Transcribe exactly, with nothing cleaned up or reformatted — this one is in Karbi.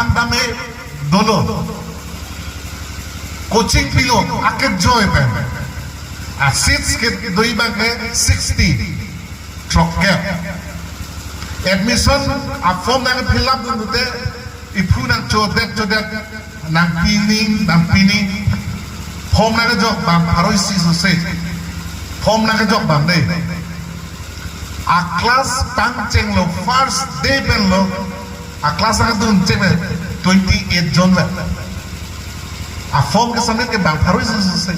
Ang dame dolo. Coaching pilo, akejoi pen. A seats kedo abang ke sixty. Throkkep. Admission a form nang fill up dun pute, iphu nangchodet chodet, nangpining, nangpining. Form nangkejok abang pharo isi sose. Form nangkejok abang dei. A class pangchenglo, first day penlo. A class nangdun cheng twenty-eight jon vet. A form ke-submit ke abang pharo isi sose.